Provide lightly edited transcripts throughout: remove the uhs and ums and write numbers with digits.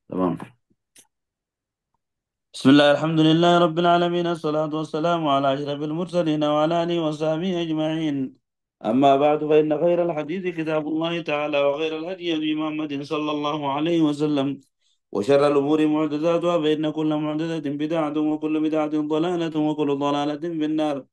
تمام. بسم الله، الحمد لله رب العالمين، الصلاة والسلام على أشرف المرسلين وعلى آله وصحبه أجمعين. أما بعد، فإن خير الحديث كتاب الله تعالى، وخير الهدي هدي محمد صلى الله عليه وسلم، وشر الأمور محدثاتها، فإن كل محدثة بدعة، وكل بدعة ضلالة، وكل ضلالة في النار.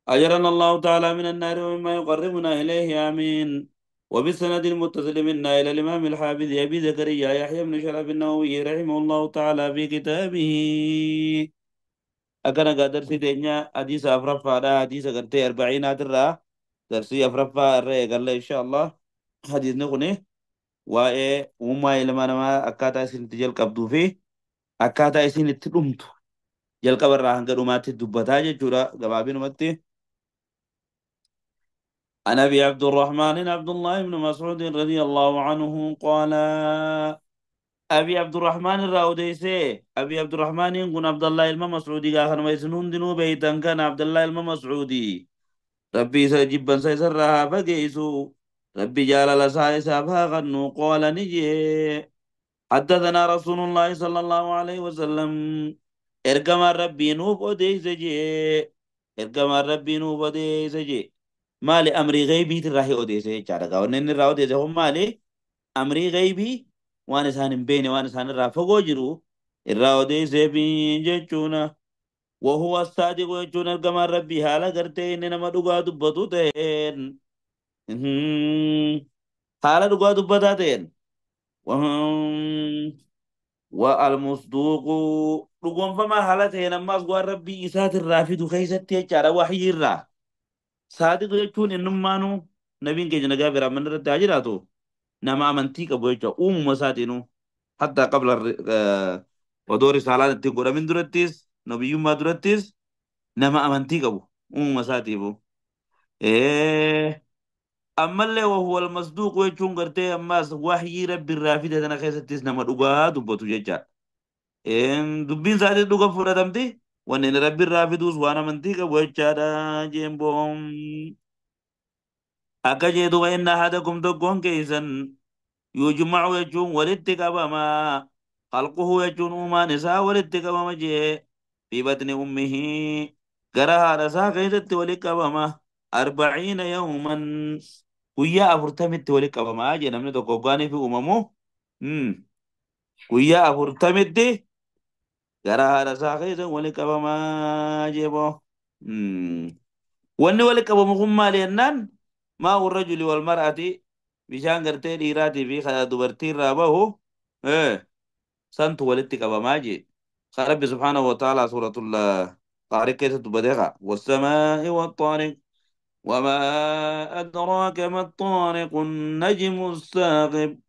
أجرنا الله تعالى من النار ومما يقربنا إليه، آمين. وبالسند المتصل منا إلى الإمام الحافظ أبي زكريا يحيى بن شرف النووي رحمه الله تعالى في كتابه. أكن قدر سيدنا حديث أفرفا حديث قرتي أربعين أدرى درسي أفرفا الرأي قال إن شاء الله حديث نقني وإيه وما إلى ما نما أكاتا إسين تجل قبضو فيه أكاتا إسين تلمت جل قبر راهن قدومات الدبتاج جورا قبابين متي. عن أبي عبد الرحمن عبد الله بن مسعود رضي الله عنه قال: أبي عبد الرحمن الراوديسي أبي عبد الرحمن يقول عبد الله الم مسعودي قال ما يسنون دنو بيتا كان عبد الله الم مسعودي ربي سجبا سيسرها فقيسو ربي جال لسائسا فغنو قال نجي حدثنا رسول الله صلى الله عليه وسلم إرقم ربي نوف أديسجي إرقم ربي نوف أديسجي مالي أمري غيبي تراهي أديسجي چارگا ونن الراو أديسي هم مالي أمري غيبي وان سان بيني وان سان رافقو جرو الراو أديسي بين جچونا وهو الصادق جچونا إرقم ربي حالا کرتے إنما دقا دبتو تين حالا دقا دبتا تين وهم والمصدوق رقم فما حالته لما أصغر ربي إسات الرافد خيست يجار وحي الرا صادق يكون إنما نو نبين كي جنگا برا من رد تاجراتو نما أمنتي كبو يجا أم مساتينو حتى قبل ودور رسالة تقول من درتيس نبي ما درتيس نما أمنتي كبو أم مساتيبو إيه أما اللي وهو المصدوق ويجون قرتي أما وحي ربي الرافد هذا خيسة تسنى مدوغا دبتو جيجا إن دبين سادة دوغا فرا دمتي وانين ربي الرافد وانا منتيكا ويجا دا جيمبوم أكا جيدو وإن أحدكم دقون كيسا يجمع ويجون ولتك ما خلقه يجون وما نساء ولتك ما جي في بطن أمه قرها رسا كيسة ولك ما 40 يوما guyyaa afurtamitti walitti qabamaa jee namni tokko hoggaanii fi uumamu guyyaa afurtamitti gara haadha isaa keessa walitti qabamaa jee boo. Wanni walitti qabamu kun maali jennaan maa rajuli wal mar'ati bishaan gartee dhiiraatii fi dubartii irraa bahu santu walitti qabamaa jee. Rabbi subhaanahu wa ta'ala suuratul Xaariq keessatti dubbatee kaa wassamaa'i wattaariq وما أدراك ما الطارق النجم الثاقب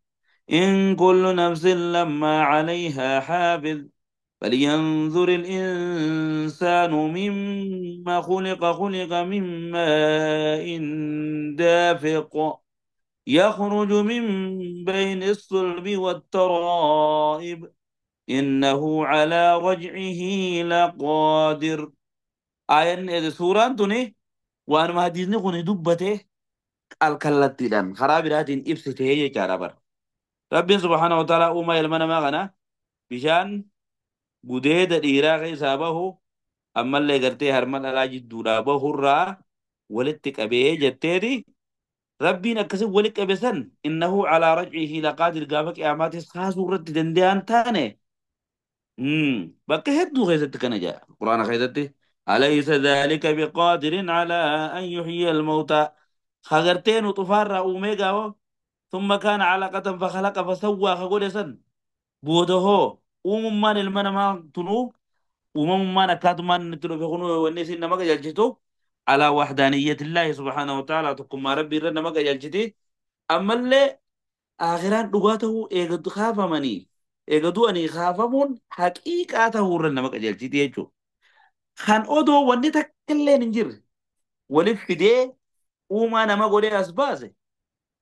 إن كل نفس لما عليها حافظ فلينظر الإنسان مما خلق خلق من ماء دافق يخرج من بين الصلب والترائب إنه على رجعه لقادر. آية سورة توني وأنا ما حديثني كوني دبته الكلتيدان خرابراتين إبسته يجاربر ربي سبحانه وتعالى أمة يلمنا ما غنا بشان gudeeda dhiiraa keessaa bahu ammallee gartee harma dhalaa jidduudhaa bahurraa walitti qabee jetteeti rabbiin akkasi walitti qabe san innahu alaa rajcihi laqaadir gaafa qiyaamaatis kaasuu irratti danda'an taane bakka hedduu keessatti kana jedha quraana keessatti أليس ذلك بقادر على أن يحيي الموتى خغرتين وطفار أوميغا ثم كان علقة فخلق فسوى خقول سن بوده uumamaan ilma namaa tunuu uumamummaan akkaatumaan inni itti dhufe kun wanni isin nama qajeelchitu alaa wahdaaniyyatillaahi subhaanahu wa ta'ala tokkummaa rabbii irra nama qajeelchiti. Ammallee aakhiraan dhugaa ta'uu eega kaafamanii eega du'anii kaafamuun haqiiqaa ta'uu irra nama qajeelchiti jechuudha. Kan odoo wanni takka illee hin jirre waliif fidee uumaa nama godhee as baase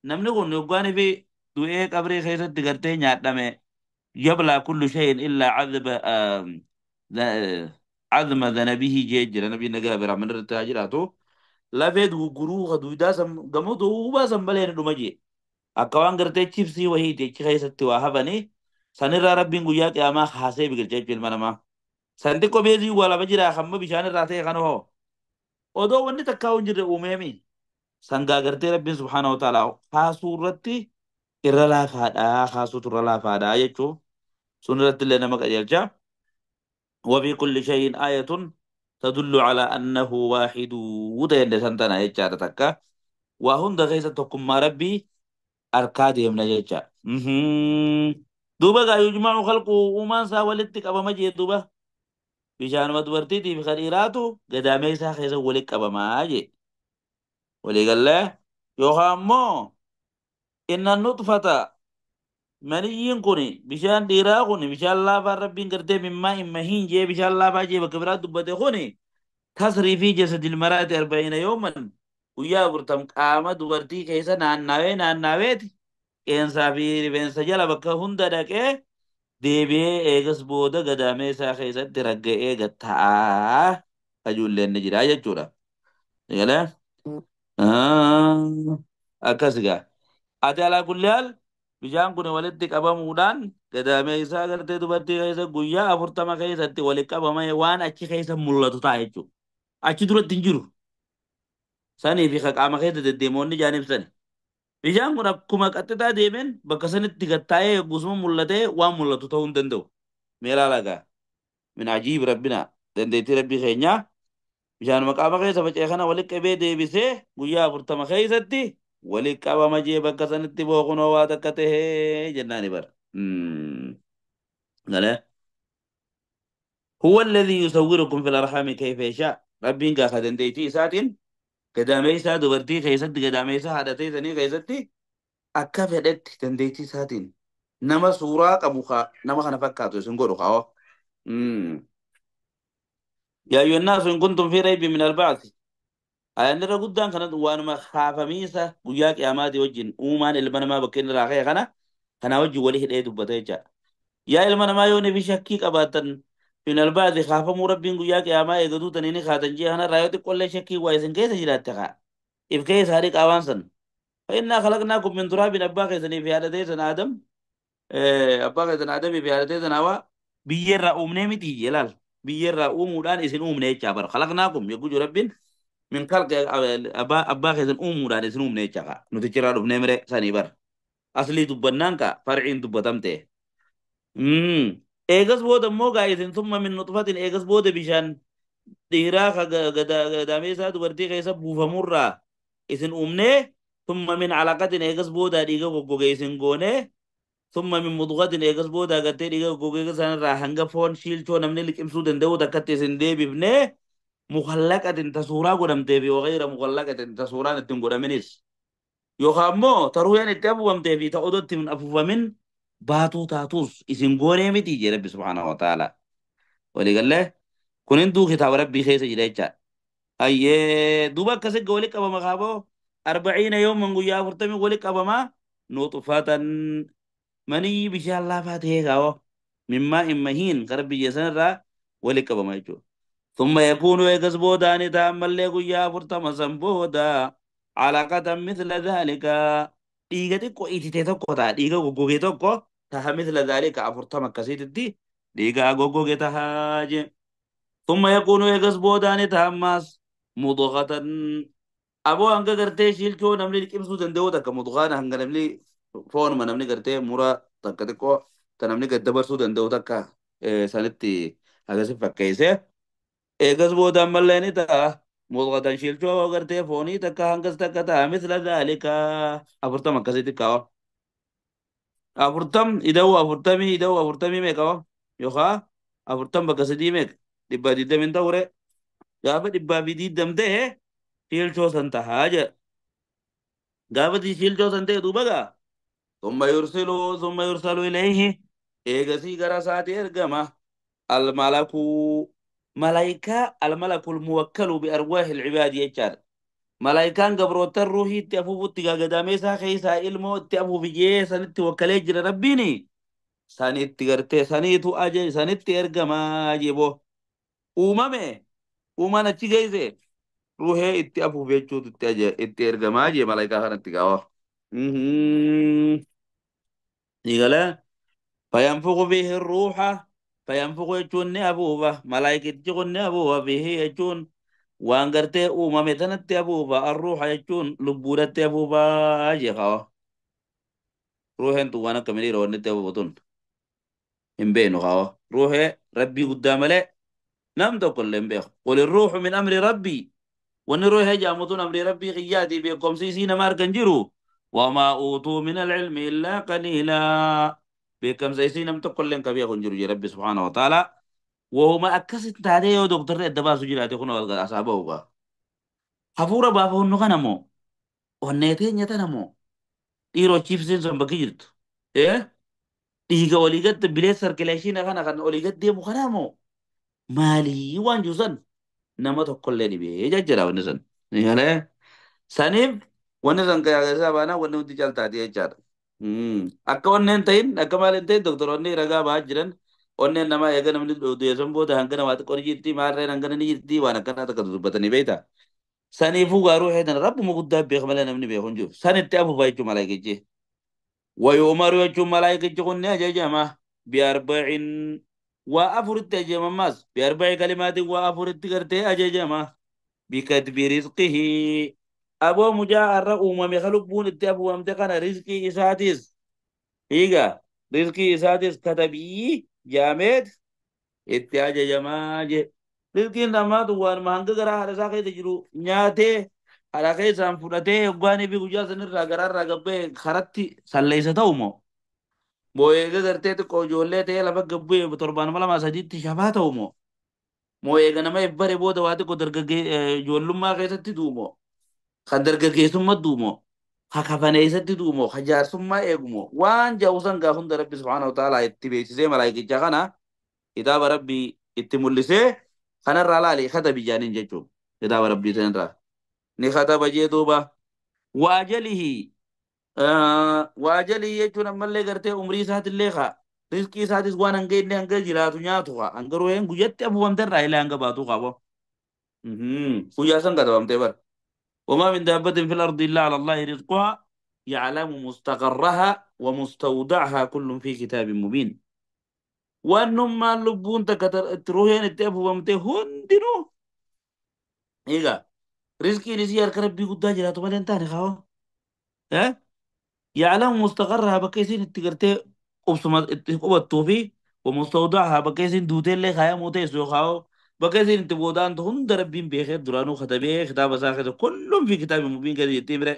namni kun yoggaanii fi du'ee qabrii keessatti gartee nyaadhame يبلى كل شيء إلا عذب عظم ذنبه جيجر نبي نجابر من التاجراتو لا بيد وجروه دويدا سم جمود وبا سم بلين دمجي Akka waan gartee chipsii wahiiti achi keessatti waa hafanii sanirraa Rabbiin guyyaa qiyaamaa kaasee biqilcha jechuudha ilma namaa. San xiqqoo beezii waa lafa jiraa hamma bishaan irraa ta'e kana hoo odoo wanni takkaa hin jirre uumeemi. Sangaa gartee Rabbiin subhaanahu wa ta'ala kaasuu irratti irra laafaadhaa kaasuutu irra laafaadhaa jechuun sun irratti illee nama qajeelcha. وفي كل شيء آية تدل على أنه واحد وتين سنتنا يجار تكا وهند غيث تقوم ربي أركاد يمنا جيتشا دوبا يجمع خلقه ومان سا ولدتك أبا مجي دوبا بشان مدورتي في خيراتو قدامي سا خيزا ولك أبا ماجي ولي قال له يوخامو إن النطفة maniyyiin kun bishaan dhiiraa kun bishaan laafaa Rabbiin gartee mimmaa imma hin jee bishaan laafaa jee bakka biraa dubbate kun tasrii fi jasadil maraati 40 yooman guyyaa 40 qaama dubartii keessa naannawee naannaweeti qeensaa fi rifeensa jala bakka hunda dhaqee deebi'ee eegas booda gadaamee isaa keessatti ragga'ee gatta'aa ajuulleen ni jira jechuudha. Galee akkas gaa ati alaa kulli haal bishaan kun walitti qabamuudhaan gadaamee isaa gartee dubartii keessa guyyaa 40 keessatti walitti qabamee waan achi keessa mul'atu ta'a jechuudha. Achi duratti hin jiru. Sanii fi qaama keessa deddeemoonni ijaan ibsani. Bishaan kun akkuma qaxxixaa deemeen bakka sanitti gattaa'ee gusuma mul'atee waan mul'atu ta'uu hin danda'u. Mee ilaalaa gaa. Min ajiib rabbina dandeettii rabbii keenyaa bishaanuma qaama keessa faca'e kana walitti qabee deebisee guyyaa 40 keessatti walitti qabama jee bakka sanitti booqunoo waa takka tahee jennaani bara. Galee. هو الذي يصوركم في الأرحام كيف يشاء ربين قا dandeettii isaatiin gadaamee isaa dubartii keessatti gadaamee isaa haadhatee sanii keessatti akka fedhetti dandeettii isaatiin nama suuraa qabu nama kana fakkaatu isin godhu kaa'oo. يا أيها الناس إن كنتم في ريب من البعث ayaan irra guddaan kana waanuma kaafamiisa guyyaa qiyaamaatii wajjin uumaan ilma namaa bakka inni irraa ka'e kana kanaa wajjin walii hidhee dubbata jecha. Yaa ilma namaa yoo nifi shakkii qabaatan min albaadi kaafamuu Rabbiin guyyaa qiyaamaa eegatuu tanii ni kaatan jee kanarraa yoo xiqqollee shakkii waa isin keessa jiraatte kaa. If keessa haadhi qaawaan san. فإنا خلقناكم من تراب أبا keessanii fi haadha teessan Aadam abbaa keessan Aadamii fi haadha teessan Hawaa biyyerraa uumnee miti jelaal biyyerraa uumuudhaan isin uumne jechaa bara خلقناكم yogguu jiru Rabbiin min khalqi abbaa keessan uumuudhaan isin uumne jechaa kaa nuti chiraa dhufnee mire sanii bara aslii dubbannaan kaa farciin dubbatamte. Eegas booda immoo gaa isin summa min nutfatin eegas booda bishaan dhiiraa gadaamee isaa dubartii keessa buufamurraa isin uumnee ثم من علقة eegas booda dhiiga goggoge isin goonee ثم من مضغة eegas booda gartee dhiiga goggoge sanarraa hanga foon shiilchoo namni liqimsuu danda'u takkatti isin deebifnee mukallaqatin ta suuraa godhamtee fi wagayra mukallaqatin ta suuraan ittiin godhaminis yookaan immoo ta ruuhyaan itti afuufamtee fi ta odoo itti hin afuufamin baatuu taatus isin goonee miti jee Rabbi subhaanahu wa ta'ala. Waliigallee kun hunduu kitaaba Rabbii keessa jira jechaadha. Ayyee duuba akkasii walitti qabama kaaboo 40 yooman guyyaa 40 walitti qabama nuxfatan maniyyi bishaan laafaa ta'ee kaawoo mimmaa imma hiin kara biyya sanarraa walitti qabama jechuudha. ثم يكون eegas boodaani ta'an mallee guyyaa 40 san booda alaqatan mithla dhalika dhiiga xiqqoo itite tokko ta'a dhiiga goggoge tokko taha mithla dhalika 40 akkasitti dhiiga goggoge tahaa jee. ثم يكون eegas boodaani ta'ammaas mudghatan aboo hanga gartee shiilchoo namni liqimsuu danda'u takka mudghaan hanga namni foonuma namni gartee mura takka xiqqoo ta namni gad dabarsuu danda'u takka sanitti akkasi fakkeessee eegas booda ammallee ni ta'a mudghatan shiilchoo gartee foonii takka hangas takka ta'a mithla dhalika 40 akkasitti kaawa. 40 ida'uu 40 ida'uu 40 meeqa yookaan 40 bakka sadii meeqa 120 ta'ure gaafa 120 ta'e shiilchoo san tahaa jedha. Gaafa shiilchoo san ta'e duuba gaa ثم يرسل ثم يرسل إليه eegasii gara isaati ergama الملك ملائكة الملك الموكل بأرواح العباد jechaadha. Malaayikaan gabrootan ruuhii itti afuufutti gadaamee isaa keessaa ilmoo itti afuufi jee sanitti wakkalee jira Rabbiini. Sanitti gartee saniitu aje sanitti ergamaa jeboo. Uumame uumaan achi geesse ruuhee itti afuuf jechuutu itti ergamaa jee malaayikaa kanatti gaawaa. Ni فينفخ فيه الروح فينفخ يجون أبوه ملائكة يجون أبوه فيه يجون وان قرتي أمم تنت أبوه الروح يجون لبورة أبوه أجيخا روح انتو وانا كملي رو نت أبوه تون إن بينو خاوة روح ربي قدام له نم تقول لهم بيخ قل الروح من أمر ربي وان روح جامتون أمر ربي غياتي بكم سيسين ماركن جرو وما أوتوا من العلم إلا قليلا بكم سيسين نم تقول لهم كبير خنجر ربي سبحانه وتعالى وهما أكست تعديه دكتور الدباس جراتي خنو أصابه حفورة بابه النغنمو ونيتين يتنمو dhiiroo chiifsiin sun bakki jirtu. Dhiiga olii gad bilee sarkileeshinii kana kan olii gad deemu kanaa moo maalii waan jiru san nama tokkollee dhibee jajjara wanni san. Saniif wanni san keessaa baanaa wanni hundi caltaati jechaadha. Akka onneen ta'in akka maal hin ta'in doktoroonni ragaa ba'aa jiran onneen namaa eega namni du'e booda hanga namaa xiqqoo ni jirti maarreen hangana ni jirti waan akkanaa takka dubbatanii beektaa. Saniifuu garuu heetan rabbuma guddaa beeka malee namni beeku hin jiru. Sanitti afuufaa jechuun malaayikichi. ويؤمر يجون ملائكة كن أججما بأربع وأفرت أججما ماس بأربع كلمات وأفرت كرتي أججما بكتب رزقه أبو مجاء الرؤوم مخلوق التأبو أمتقن رزقي إساتيس إيغا رزقي إساتيس كتبي جامد اتأججما جي رزقي نما دوان مهنگ غرا هذا ساقي تجرو نياتي haadha keessaan fudhatee hoggaanii fi guyyaa sanirraa garaarraa gabbee karatti salleessa ta'u moo moo eega gartee xiqqoo ijoollee ta'ee lafa gabbee torbaanuma lama sadiitti shafaa ta'u moo moo eega nama ebbare booda waa xiqqoo dargaggee ijoollummaa keessatti du'u moo kan dargaggeessummaa du'u moo ka kafaneessatti du'u moo ka jaarsummaa eegu moo waan ja'u san gaa hunda rabbi subhaanahu wa ta'ala itti beeksisee malaayikicha kana kitaaba rabbii itti mul'isee kanarraa laali katabi jaaniin jechuudha kitaaba rabbii sanarraa. Ni kataba jee duuba waajalihi waajalihi jechuun ammallee gartee umrii isaatillee kaa rizqii isaatis waan hanga inni hanga jiraatu nyaatu kaa hanga ruheen guyyatti afuufamte irraa ilaa hanga baatu qabo guyyaa san katabamtee bara وما من دابة في الأرض إلا على الله رزقها يعلم مستقرها ومستودعها كل في كتاب مبين وأنهم لبون تكتر روحين التأفوفمتي هندنو إيغا رزقي نسي harka rabbii guddaa jiraatu malee hin taane kaawwa. يعلم مستقرها bakka isiin itti gartee qubsuma itti qubattuu fi ومستودعها bakka isiin duuteellee kaayamuu teessu yookaan bakka isiin itti boodaantu hunda rabbiin beekee duraanuu katabee kitaaba isaa keessa kullum fi kitaaba mubiin gadi jettee bire.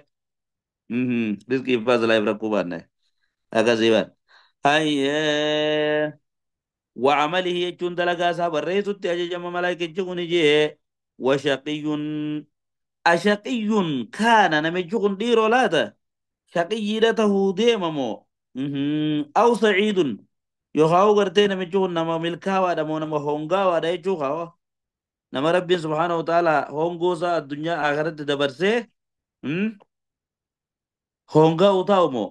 Rizqii faas laayif rakkoo baanne akkasii baan. Hayyee. وعمله jechuun dalagaa isaa barreessutti ajajama malaayikichi kun jee وشقي أشقي كان نمجي kun dhiiroo laata shaqiyyiidha tahuu deemamoo أو سعيد yookaan gartee namichi kun nama milkaawaadha moo nama hongaawaadha jechuu qaba nama rabbiin subhaanahu wa ta'ala hongoo isaa addunyaa akhiratti dabarsee hongaa'u taa'u moo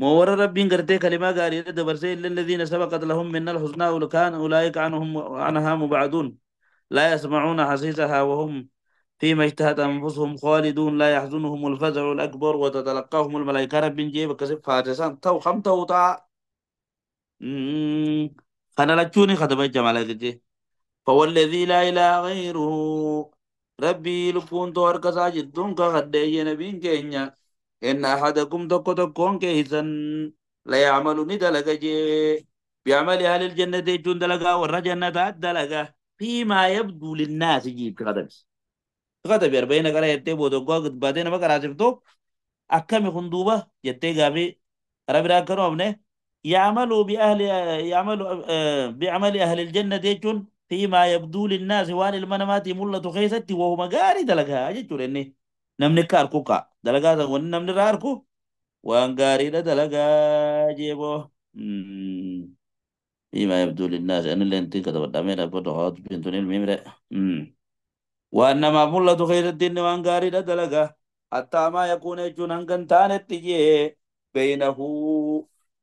moo warra rabbiin gartee kalimaa gaariidha dabarsee إلا الذين سبقت لهم من الحسنى كان أولئك عنهم عنها مبعدون لا يسمعون حسيسها وهم فيما اشتهت أنفسهم خالدون لا يحزنهم الفزع الأكبر وتتلقاهم الملائكة رب جيب كسب فاتسان تو خم تو تا خنا لچوني ختم جمالك فوالذي لا إله غيره ربي لبون تو هركسا جدون كخدي نبين كينيا إن أحدكم تكو تكون كيسا لا يعمل ندلق جي بعمل أهل الجنة جون دلقا ور جنة دلقا فيما يبدو للناس جيب كذا كذا بيربين كلا يتي بودو بعدين ما كراسفتو أكمل خندوبة يتي غابي ربي راكرو أمنه يعمل بأهل يعمل بعمل أهل الجنة جون فيما يبدو للناس وان المنامات ملة خيستي وهو مغاري دلقا جتشور إني نمني كاركوكا دلقا ون نمني راركو وان غاري دلقا جيبو فيما يبدو للناس أنا اللي أنت كتبت أمير أبو هات بنتوني الميمرة وأنما ملة خيستي وان غاري دلقا حتى ما يكون يجون هنگن تانت تجي بينه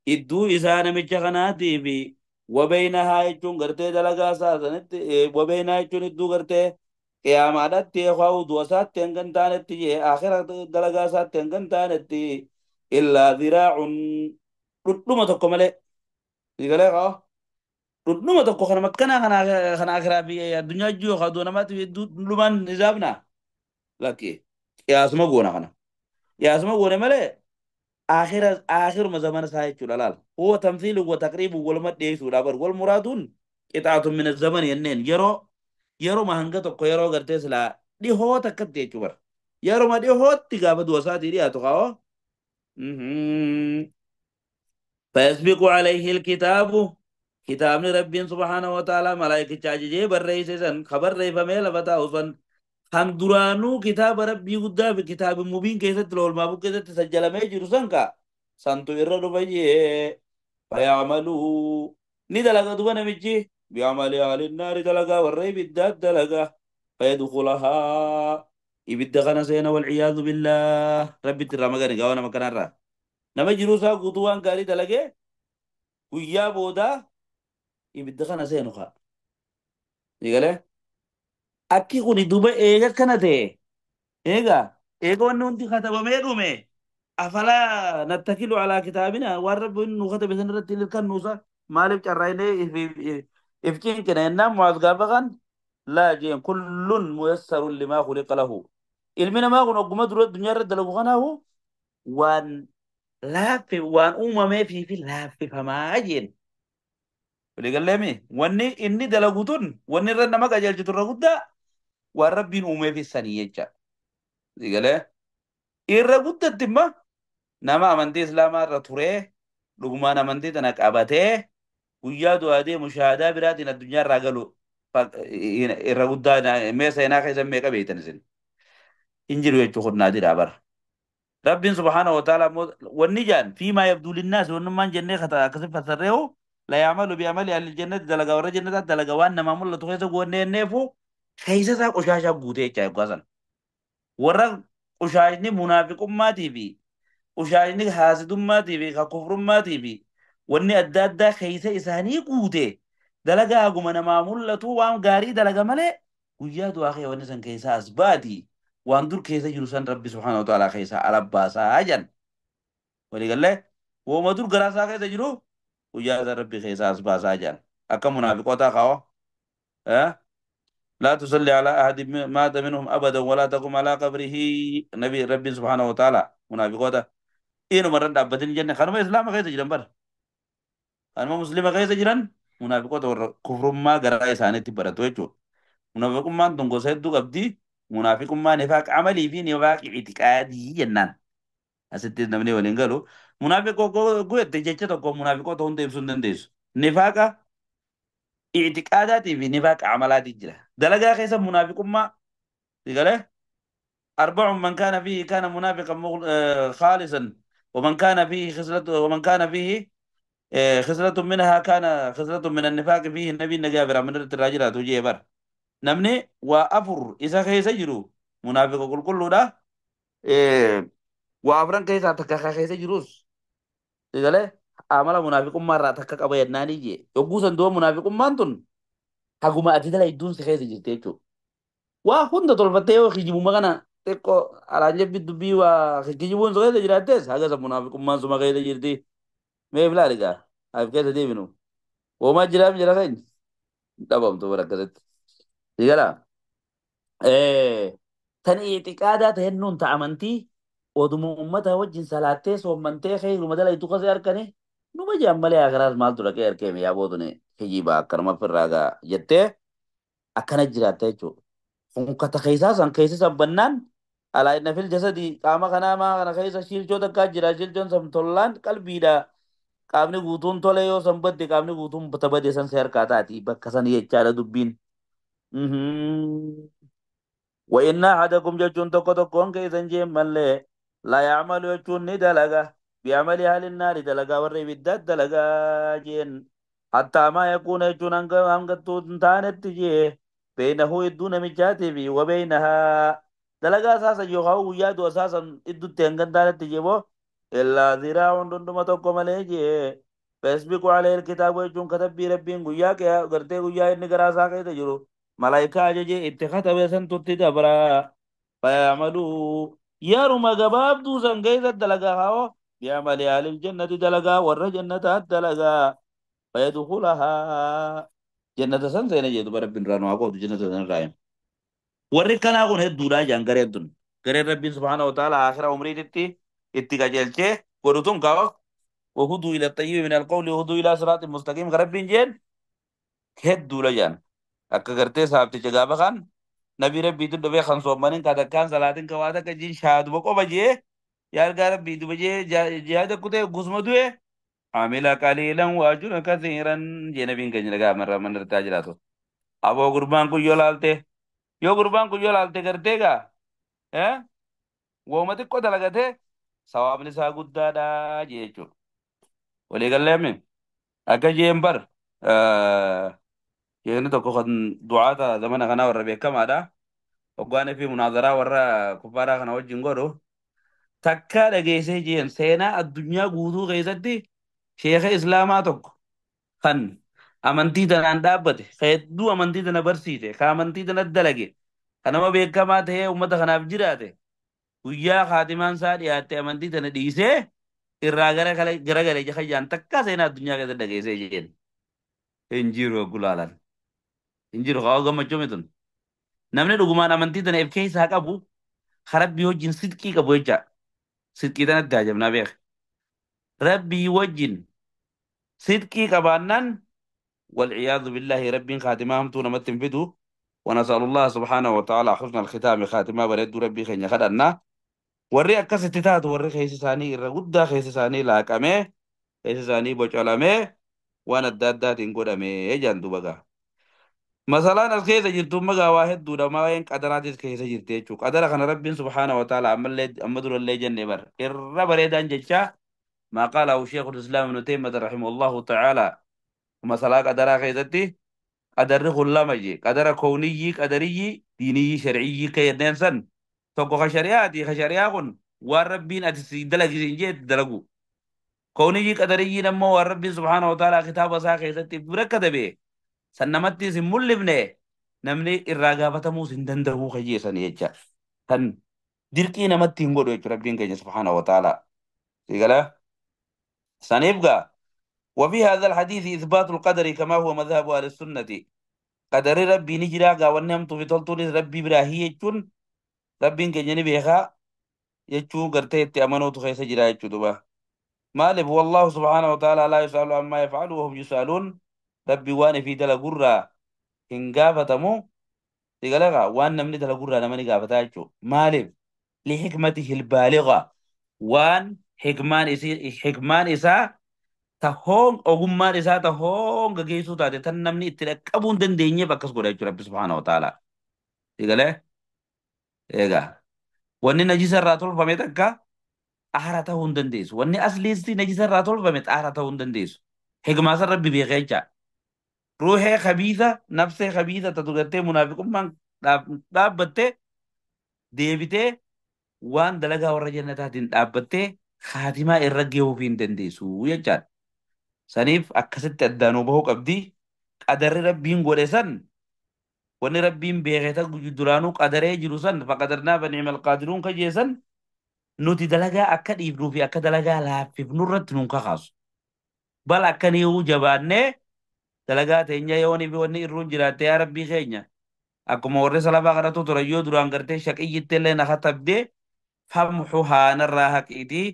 idduu isaa namicha kanaatii fi وبينها jechuun gartee dalagaa isaa sanitti وبينها jechuun idduu gartee qiyaamaadhatti yookaan du'a isaatti hanga hin taanetti jee akhira dalagaa isaatti hanga hin taanetti Illaa dhiraacun dhudhuma tokko malee. Sigalee kaa dhudhuma tokko kana makkanaa kana akiraa fi addunyaa jiru yookaan du'a namaatti dhudhumaan hisaabna. Lakki qiyaasuma goona kana. Qiyaasuma goone malee آخر آخر ما زمان سايتشو لا هو تمثيل وتقريب والما ديسو لا بر والمرادون قطعة من الزمن ينين يرو يرو ما هنگا تو يرو غرتي سلا دي هو تكت ديچو بر يرو ما دي هو تيغا بدو ساتي دي اتقاو فيسبق عليه الكتاب كتاب رب سبحانه وتعالى ملائكة چاجي بر رئيس سن خبر رئيس فميل بتاو سن kan duraanuu kitaaba rabbii guddaa fi kitaaba mubiin keessatti loolmaa keessatti sajjalamee jiru san ka santu irra dhufa jee fayyaamaluu ni dalaga duba namichi bi'amali ahlinnaari dalagaa warra ibiddaat dalaga fayyadkhulahaa ibidda kana seena walciyaadu billaah rabbitti irraa magani gaawa nama kanarraa nama jiruu isaa guutuu waan gaarii dalagee guyyaa boodaa ibidda kana seenu kaa Digalee akki kuni duba eega kana ta'e eega eega wanni hundi katabamee dhume afalaa nattakilu alaa kitaabina waan rabbi nu katabe san irratti hirkannuusa maaliif carraa'inee if cinqina jennaan Mu'aaz gaafa kan laa jeen kullun muyassarun limaa khuliqa lahu ilmi namaa kun ogguma dura addunyaa irra dalagu kanaahu waan laaffe waan uumameefii fi laaffifamaa jeen. Waliigalleemi wanni inni dalagu tun wanni irra nama qajeelchitu irra guddaa waan rabbiin uumeef sanii jecha. Waliigalee irra guddatti immoo nama amantii islaamaa irra turee dhugumaan amantii tana qabatee guyyaa du'aa deemu shahaadaa biraatiin addunyaa irraa galu irra guddaa mee seenaa keessa meeqa beektan isin hin jiru jechuu kunnaa bara. Rabbiin subhaanahu wa ta'ala wanni jaan fiimaa yabduu linnaas wannummaan jennee akkasi fassarreehu la ya'malu bi'amali ahli jannati dalagaa warra jannataa dalagaa waan namaa mul'atu keessa goonee enneefu keessa isaa qoshaashaa guutee jechaa eeggaa sana. Warra qoshaashni munaafiqummaatii fi qoshaashni haasidummaatii fi kufrummaatii fi wanni adda addaa keessa isaanii guute dalagaa haguma namaa mul'atu waan gaarii dalaga malee guyyaa du'aa kee wanni san keessaa as baati waan dur keessa jiru san rabbi subhaanahu wa ta'ala keessaa ala baasaa jan. Waliigallee wooma dur garaa isaa keessa jiru guyyaa san rabbi keessaa as baasaa jan. Akka munaafiqootaa kaawwa. لا تصلي على أحد مات منهم أبدا ولا تقم على قبره نبي ربي سبحانه وتعالى منافقوتا إنه مرة دابتين جنة خانما إسلام كيس جران بر خانما مسلمة كيس جران منافقوتا ور كفر ما غرا إسانة تبرتو يجو منافق ما تنقو سيدو قبدي منافق ما نفاق عملي في نفاق اعتقادي جنان أستي نمني ولين قالوا منافق كو يتججة تو منافقوتا هم تيبسون دنديس نفاق اعتقاداتي في نفاق عملاتي جرا دلقا خيسا منافق ما قال أربع من كان فيه كان منافقا خالصا ومن كان فيه خصلة ومن كان فيه خصلة منها كان خصلة من النفاق فيه النبي النجابر من الرجل تجي بر نمني وأفر إذا خيسا جرو منافق كل كله ده وأفران كيسا تكاكا خيسا جروس قال عمل منافق مرة تكاكا بيدناني جي يقوسا دو منافق مانتون haguma ati dala idduun si keessa jirti jechuudha. Waa hunda tolfattee yoo kijibuma kana xiqqoo alaan jabbi dubbii waa kijibuun si keessa jiraattes haga isa munaafiqummaan suma keessa jirti. Mee ilaali gaa af keessa deebinu. Woomaa jiraam jira keenya dhabamtu bara akkasitti. Sigala tan itiqaadaa ta'ennuun ta amantii oduma uummata wajjin salaattee soommantee keeyruma dala itti qasee harkane numa jaan malee akaraas maaltu dhaqee harkee yaa bootune kijiba akkanuma ofirraa gaa jettee akkana jiraatta jechuudha. Kun kata keessaa san keessa sabbannaan alaa inna fil jasadi qaama kanaa maa kana keessa shiilchoo takkaa jira shiilchoon san tollaan qalbiidha. Qaamni guutuun tole yoo san badde qaamni guutuun bade san si harkaa taati bakka san jechaadha dubbiin. وإن أحدكم جتون tokko tokkoon keessan jeen mallee لا يعمل jechuun ni dalaga بعمل أهل النار dalagaa warra ibiddaat dalagaa jeen حتى ما يكون jechuun hangattuu hin taanetti jee بينه idduu namichaatii fi وبينها dalagaa isaasan yookaan guyyaa du'a isaasan idduutti hanga hin taanetti jee boo إلا ذراع dhundhuma tokko malee jee فيسبق عليه الكتاب jechuun katabbii rabbiin guyyaa gartee guyyaa inni garaa isaa keessa jiru malaayikaa ajajee itti katabe santutti dabra فيعملوا yeruma gabaabduu san keessa dalagaa haa بعمل أهل الجنة دلقا ور جنة دلقا فيدخلها جنة سن سين جيدو رب رانو أقول جنة سن رايم ور كان أقول هدولا جان غريدون غريد ربي سبحانه وتعالى آخر عمري تتي اتقاجلته ورتون كاو وهدوا إلى الطيب من القول وهدوا إلى صراط مستقيم غرب جين هدولا جان akka gartee saabticha gaafa kan nabi rabbiitu dhufee kan soommanin ka takkaan salaatin ka waa takka jiin shaaduma qofa jee yaa ergaa rabbii duba jee jihaada kutee gusuma du'e amila qaliilan waajura kathiiran jee nabiin keenya dhagaa amarraa manartaa jiraatu. Aboo gurbaan kun yoo laalte yoo gurbaan kun yoo laalte gartee gaa wooma xiqqoo dalagatee sawaabni isaa guddaadha jee jechuudha. Walii galleemi akka jeen bar Sheekni tokko kan du'aata zamana kanaa warra beekamaadha. Hoggaanii fi munaadaraa warra kuffaaraa kana wajjin godhu takka dhageessee jeen seenaa addunyaa guutuu keessatti sheeka islaamaa tokko kan amantii tanaan dhaabbate, ka hedduu amantii tana barsiise, ka amantii tana dalage, ka nama beekamaa ta'ee uummata kanaaf jiraate guyyaa kaatimaan isaa dhiyaatte amantii tana dhiisee irraa garagale jahayyaan takka seenaa addunyaa keessatti dhageessee jeen hin jiru gulaalan. Hin jiru haa gammachuu mitun. Namni dhugumaan amantii tana if keessaa qabu rabbii wajjin sidqii qabu jecha. Sidqii tanatti haajamnaa beek. Rabbii wajjin sidqii qabaannaan والعياذ بالله ربي خاتمة همتو نمت فدو ونسأل الله سبحانه وتعالى حسن الختام خاتمة بريد ربي خين خدنا وري أكست تات وري خيس ثاني الرغدة خيس ثاني لاكمه خيس ثاني بوشلمه وانا الدادات إن جندو بقى مثلا الخيزة جرتو مغا واحد دودا ما وين قدرات الخيزة جرتي چو قدر خن رب سبحانه وتعالى أمدر اللي جنة بر الرب ريدان جتشا ما قاله شيخ الإسلام ابن تيمية رحمه الله تعالى مثلا قدر خيزتي قدر خلامجي قدر كوني قدري ديني شرعي كيدين سن توكو خشرياتي خشرياكن والربين أتسي دلق سنجيت دلقو كوني قدري نمو والرب سبحانه وتعالى كتاب سا خيزتي بركة به سنمتي سمولبني نمني الرغابة موس دندهو خجيسن يجا كان dirqii namatti hin godhu jechuudha rabbiin keenya subhaanahu wa ta'ala. Sigala سنبقى وفي هذا الحديث إثبات القدر كما هو مذهب أهل السنة قدر ربي نجرا قاونهم في تلتون ربي براهي يجون ربي كنجني بيخا يجون قرتي أمنوا تخيس جرا يجون مالف والله سبحانه وتعالى لا يسأل عما يفعل وهم يسألون ربي وان في دلقرة إن قافتمو تقالغا وان نمني دلقرة نمني قافتا مالف لحكمته البالغة وان حكمان إسي حكمان إسا تهون ogummaan isaa tahoon gaggeessuu taate tan namni itti dhaqqabuu hin dandeenyeef akkas godha jechuudha Rabbi subhaanahu wa ta'ala. Egalee egaa wanni najisa irraa tolfame takka xaara ta'uu hin dandeessu. Wanni asliisti najisa irraa tolfame xaara ta'uu hin dandeessu. Hikmaa san Rabbi beekee jecha. Ruuhee khabiisa nafsee khabiisa tatu gartee munaafiqummaan dhaabbattee deebitee waan dalagaa warra jannataatiin dhaabbattee kaatimaa irra gahuuf hin dandeessu jechaadha. Saniif akkasitti addaanuu bahuu qabdi. Qadarri rabbiin godhe san wanni rabbiin beekee duraanuu qadaree jiru san faqadarnaa fani'mal qaadiruun kajeessan nuti dalagaa akka dhiifnuu fi akka dalagaa laaffifnu irratti nuun kakaasu. Bal akka ni'uu jabaannee dalagaa teenya yoonii fi wanni irruun jiraatte yaa rabbii keenya akkuma warri salafaa kadhatu ture yoo duraan gartee shaqiyyitti illee na katabdee famxu haanarraa haqiitii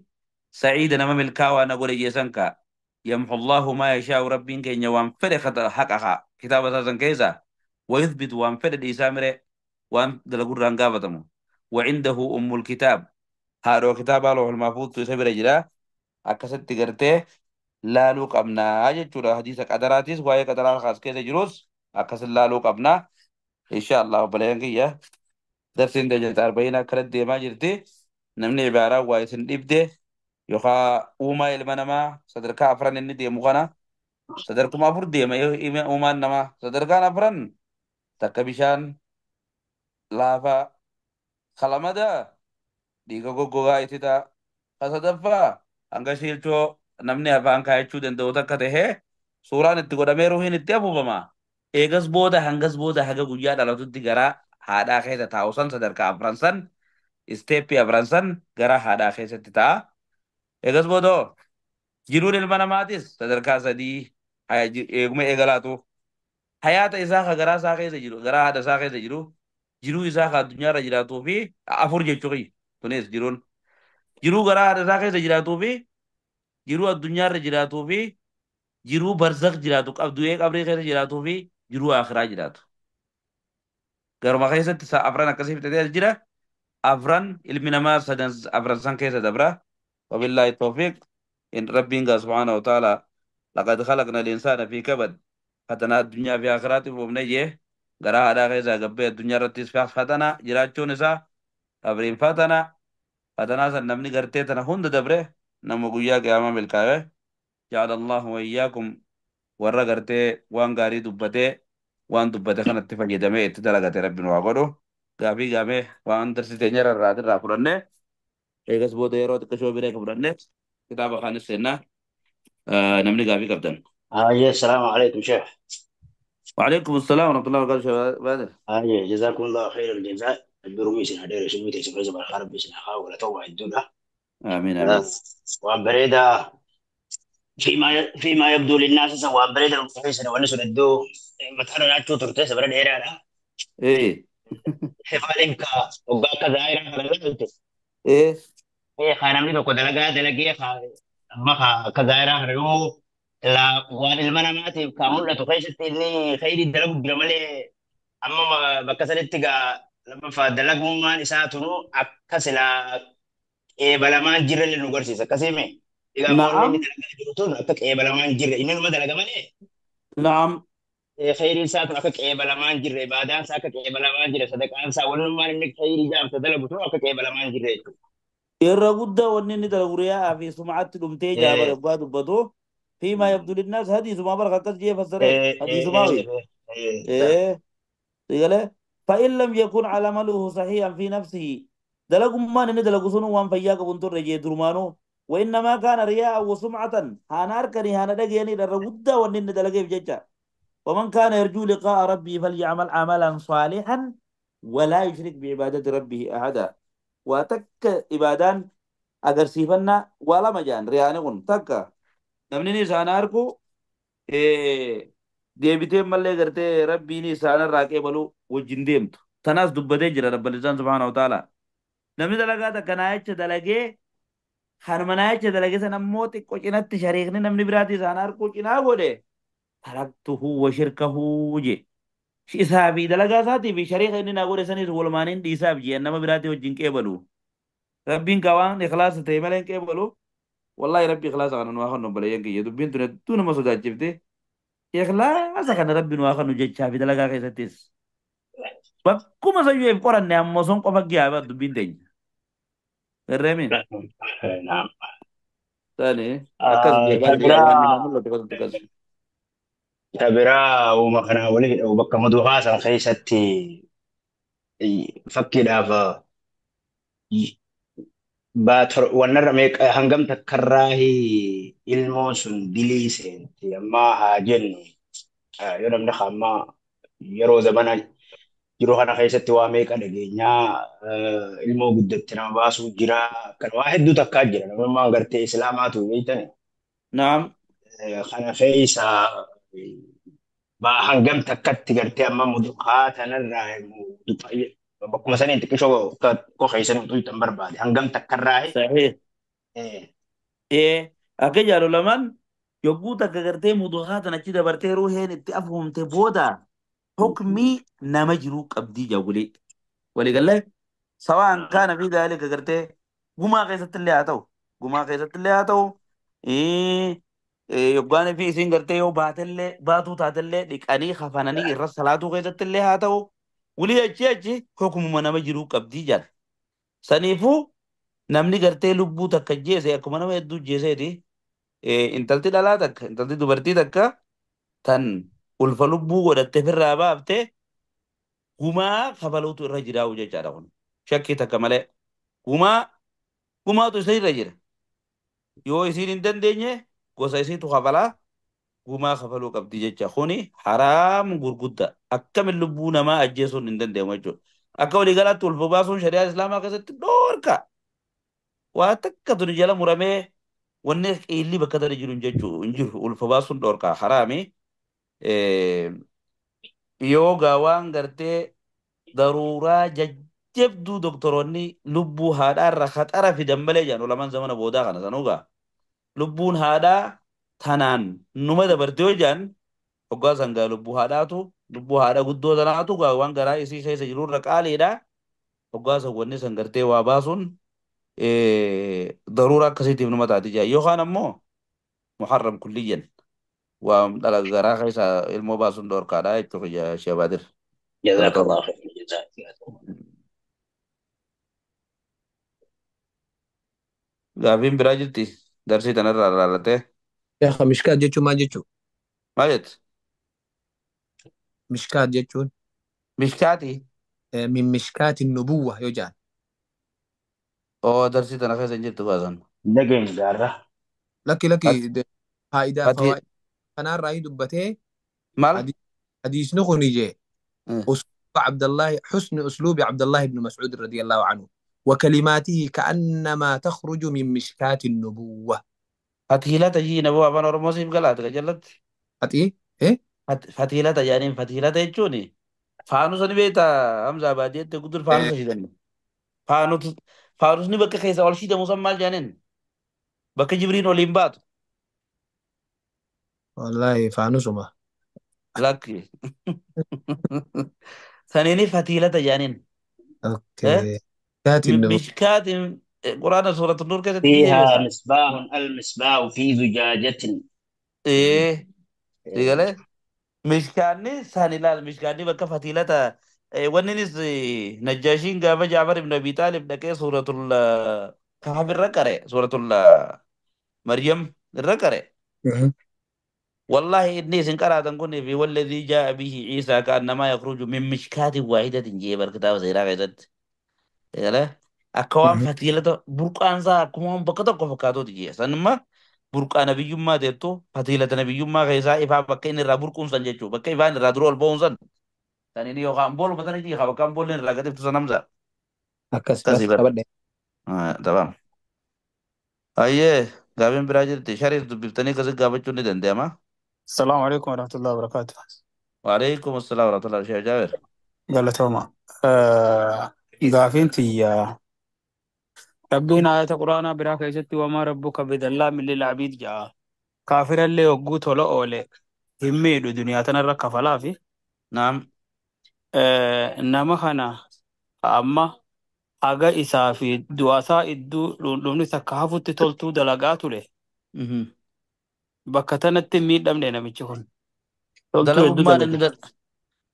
saciida nama milkaawaa na godhe jeesan kaa. يمحو الله ما يشاء ربي كين وان فرق حقها كتاب أساسا كيسا ويثبت وان فرق إسامره وان دلقور رانقافتمو وعنده أم الكتاب هذا كتاب لوح المحفوظ تسبر جرا أكست قرته لا لوك أبنا أجل حديث قدراتيس وهي قدرات خاص كيسا جروس أكست لا لوك أبنا إن شاء الله بلين درس دجت 40 كرد ما جرتي نمني عبارة وايسن إبده yookaan uumaa ilma namaa sadarkaa afran inni deemu kana sadarkuma afur deema uumaan namaa sadarkaan afran takka bishaan laafaa kalamada dhiiga goggogaa itti ta'a ka sadaffaa hanga shiilchoo namni afaan kaayachuu danda'u takka tahee suuraan itti godhamee ruuhiin itti afuufama eegas booda hangas booda haga guyyaa dhalatutti garaa haadhaa keessa taa'u san sadarkaa afran san isteeppii afran san garaa haadhaa keessatti ta'a. Eegas boodoo jiruun ilma namaatis sadarkaa sadii eeguma eegalaatu hayaata isaa ka garaa isaa keessa jiru garaa haadha isaa keessa jiru jiruu isaa ka addunyaarra jiraatuu fi afur jechuu kiyya tunis jiruun jiruu garaa haadha isaa keessa jiraatuu fi jiruu addunyaarra jiraatuu fi jiruu barzakh jiraatu du'ee qabrii keessa jiraatuu fi jiruu akhiraa jiraatu. Garuma keessatti afran akkasii fixatee as jira. Afran ilmi namaa sadan afran san keessa dabra. Wabillaahi tawfiiq. In rabbiin gaa subhaanahu wa ta'ala laqad khalaqna al-insaana fi kabad. Fatana addunyaa fi akhiraatiif uumne jee garaa haadhaa keessaa gabbee addunyaa irrattis fatana jiraachuun isaa qabriin fatana fatanaa san namni gartee tana hunda dabre nama guyyaa qiyaamaa milkaa'e. Ja'ala Allahu wa iyyakum warra gartee waan gaarii dubbatee waan dubbate kanatti fayyadamee itti dalagate rabbiin waa godhu. Gaafii gaamee waan darsii teenya irraa irraa fudhannee eegas booda yeroo xiqqashoo biree fudhannee kitaaba kaanis seennaa namni gaafii qabdan. آه السلام عليكم شيخ. وعليكم السلام ورحمة الله وبركاته شباب بدر. آه جزاكم الله خير الجزاء. البرومي سنة دير سميتي سفرز بالخرب سنة ولا توبة الدولة. آمين آمين. وأن بريدة فيما يبدو للناس سواء بريدة المفحص ونسو الدو مثلا لا تشوتر تسبر ديرا إيه حفالك وباك دائرة إيه إيه خانمني tokko dalagaa dalagee amma akka zaayiraa kana yoo waan ilma namaatiif kan mul'atu keessatti inni khayrii dalagu jira malee amma bakka sanitti gaa lammaffaa dalagummaan isaa tunu akka silaa qeebalamaan jirre illee nu garsiisa akkasiime. Egaa amma wanni inni نعم dalagaa jiru tun akka qeebalamaan jirre inni numa dalaga malee نعم khayriin isaa tun akka qeebalamaan jirre ibaadaan isaa akka qeebalamaan jirre sadaqaan isaa wannummaan inni khayrii jaamsa dalagu tun akka qeebalamaan jirre jechuudha. Irra guddaa wanni inni dalagu riyaa fi sum'aatti dhumtee jaabara abbaa dubbatu فيما يبدو للناس hadiisuma barka akkas jee fassaree hadiisumaa إيه قال فإن لم يكن عمله صحيحا في نفسه دلقمان إن دلقوا سنو وان فياك بنتر رجي درمانو وإنما كان رياء وسمعة هانا أركني هانا دقيني درغدا وإن دلقي بججة ومن كان يرجو لقاء ربه فليعمل عملا صالحا ولا يشرك بعبادة ربه أحدا وتك إبادان أجرسيفنا ولا مجان رياني تك namni isaan arku deebitee mallee gartee rabbiin isaan irraa qeebaluu wajjin deemtu. Tanaas dubbatee jira Rabbil subhaanahu wa ta'ala. Namni dalagaa takka naayicha dalagee kanuma naayicha dalagee sana ammoo xiqqoo cinatti shariikni namni biraati isaan arkuu cinaa godhe taraktuhu wa shirkahu je. Isaa fi dalagaa isaatii fi shariika inni naa godhe sanis walumaaniin dhiisaaf jee nama biraatii wajjin qeebalu. Rabbiin ka waan ikhlaasa ta'e malee hin qeebalu. Wallahi rabbi ikhlaasa kana nu haa kennu obboleeyyan kiyya dubbiin tun hedduu nama sodaachifte. Ikhlaasa kana rabbi nu haa kennu jechaa fi dalagaa keessattis. Bakkuma sayyoo if qoranne ammoo son qofa giyaa dubbiin teenya. Garreemin. نعم. Tani akkas jeeqaa jira waan Tabiraa nama mul'atu akkasitti akkas. Tabiraa uuma kanaa walii hidhamu bakka maduuhaa san keessatti fakkiidhaaf wannarra meeqa hangam takkarraa ilmoon sun dilii seenti ammaa haa jennu yoo namni ammaa yeroo zamana jiru kana keessatti waa meeqa dhageenyaa ilmoo guddatti nama baasuu jira kan waa hedduu takkaa jira namummaan gartee islaamaatu beeytani Naam. Kana keessa hangam takkatti gartee amma muduqaa tanarraa bakkuma saniin xiqqishoo xiqqoo keessanii utuu tan barbaade hangam takkarraa Sahih. Ee akka jaalu lamaan yogguu takka gartee muduhaa tan achi dabartee ruuheen itti afuumte booda hukmii nama jiruu qabdii jaawulee. Waliigallee sawaan kaana fi daalika gartee gumaa keessatti illee haa ta'u gumaa keessatti illee haa ta'u yoggaan fi isiin gartee yoo baatellee baatuu taatellee dhiqanii kafananii irra salaatuu keessatti illee haa ta'u walii achi achi hukumuma nama jiruu qabdii jaal. Saniifuu namni gartee lubbuu takka jeese akkuma nama hedduu jeeseeti intalti dhalaa takka intalti dubartii takka tan ulfa lubbuu godhatte ofirraa baafte gumaa kafaluutu irra jiraa'u jechaadha kun shakkii takka malee gumaa gumaatu isa irra jira yoo isiin hin dandeenye gosa isiitu kafalaa gumaa kafaluu qabdi jecha kuni haraam gurguddaa akkamin lubbuu namaa ajjeesuun hin danda'amu jechuudha akka waliigalaatti ulfa baasuun shari'aa islaamaa keessatti dhoorka waa takka tuni jala muramee Wanni qiilli bakka tana jiru jechuu hin jiru. Ulfa baasuun dhorkaa haraami. Yoo gaa waan gartee daruuraa jajjabduu doktoroonni lubbuu haadhaarra khaxara fidan malee jedhan ulamaan zamana boodaa kana sanuugaa. Lubbuun haadhaa tanaan numa dabarte yoo jedhan hoggaa san gaa lubbuu haadhaatu lubbuu haadha guddoo tanaatu gaa waan garaa isii keessa jirurra qaaliidha. Hoggaa san wanni san gartee waa baasuun daruura akkasiitiif numa taati jaa. Yookaan ammoo muharram kulliyyan waan dhala garaa keessa ilmoo baasuun dhorkaadha jechuudha Sheebaadir. جزاك Galatooma. الله خير جزاك الله. Gaafiin biraa jirti darsii tanarraa laallatee. Yaa mishkaat jechuun maal jechuu? Maal jette? Mishkaat jechuun Mishkaati. Min mishkaati nubuwwa yoo jedhan. Oo darsii tana keessa hin jirtu baasan. Dhageen gaarra. Lakki lakki faayidaa Fati fawaa'id kanaarraa dubbatee maal? Hadiisni kun jee أسلوب عبد الله حسن أسلوب عبد الله بن مسعود رضي الله عنه وكلماته كأنما تخرج من مشكاة النبوة. Fatiilata jii naboo afaan Oromoo siif galaati qajalatti. أتي إيه؟ Fatiilata jedhaniin fatiilata jechuun faanusa ni beektaa Hamza baadiyyaatti gudur إيه. faanusa shidanne. Faanus faanusni bakka keessa ol shidamu san maal jedhaniin bakka jibriin oliin baatu. والله فانوسما. Lakki. Saniini fatiilata jedhaniin. أوكي مشكاة النبوة. Mishkaatiin quraana suuratu nuur keessatti ni فيها beektaa. مصباح المصباح في زجاجة. Ee sigalee mishkaanni san ilaal mishkaanni bakka fatiilata wanni innis Najjaashiin gaafa Jaafar ibn Abi Taalib dhaqee suuratul Kahf irra qare suuratul Maryam irra qare. والله إني سنقرأ تنكون في والذي جاء به عيسى كأنما يخرج من مشكاة واحدة جيب الكتاب زي غيرت يلا أكوان فتيلة برقان سا كمان بكتة كفكاتو تجي سنما برقان نبي ما ديتو فتيلة نبي ما غيسا إفا بكين الرا برقون سنجتو بكين فان الرا درول بونسن تاني يو خام بول مثلا يجي خاب كام بول الرا كتب تسنمزا أكس بس كذي أبدا. تمام أيه قابين براجل تشاري دبتني كذا قابل چوني دندي ما. السلام عليكم ورحمة الله وبركاته. وعليكم السلام ورحمة الله شيخ جابر. قال توما قافين ربنا آية قرآن براك يجتي وما ربك بظلام للعبيد جاء كافر اللي وقوت ولا أولي هميدو دنيا تنرى فلافي. نعم. إنما خنا أما أجا إسافي دواسا إدو لوني سكافو تتولتو دلقاتو له مهم. بكتنت ميد أم لنا ميتشون تولتو إدو dalagummaan inni دلقة.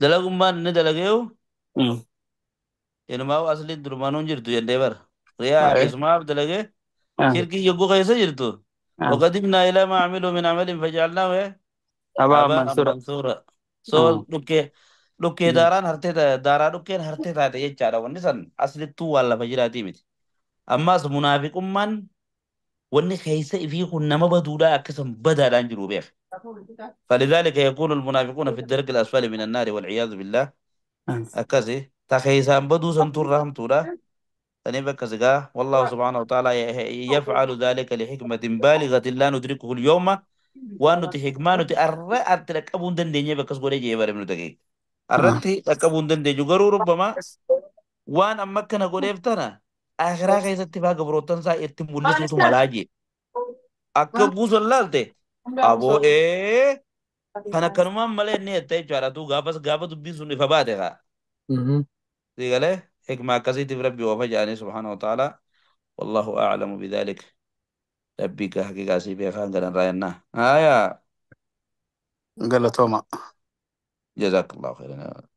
Dalagummaan inni dalageeyu inumaa asliin durmaanuu hin jirtu jennee bara riyaa fi isumaaf dalagee shirkii yogguu keessa jirtu. وقدمنا إلى ما عملوا من عمل فجعلناه أبا هباء منصورة. منثورا. So dhukkee dhukkee daaraan hartee daaraa dhukkeen hartee taate jechaadha wanni san aslittuu waan lafa jiraatii miti. Ammaas munaafiqummaan wanni keessa ifii kun nama baduudhaa akkasuma badaadhaan jiru beeka. فلذلك يكون المنافقون في الدرك الأسفل من النار والعياذ بالله. أكزي تخيسان بدو سنتور رحمتورا تنبك كزغا والله سبحانه وتعالى يفعل ذلك لحكمة بالغة لا ندركه اليوم وأن حكمة أر أتلك أبون دندنيا بكس غوري جيبر من دقيق أرتي أكبون دندنيا جرو ربما وأن أمكن غوري آخرا كيس اتفاق بروتن سا ارتم ولسوتو ملاجي أكبوس اللالتي أبو إيه kana kanumaan malee inni jettee jechaadha tuu gaafas gaafa dubbiin sun ifa baate kaa sigalee hikma akkasiitiif rabbi oofa jedhanii subhaanahu wa ta'ala wallahu a'lamu bidhalik rabbii ka haqiqaa sii beekaan galan raayannaa haya. قال توما. jazakallahu khairan.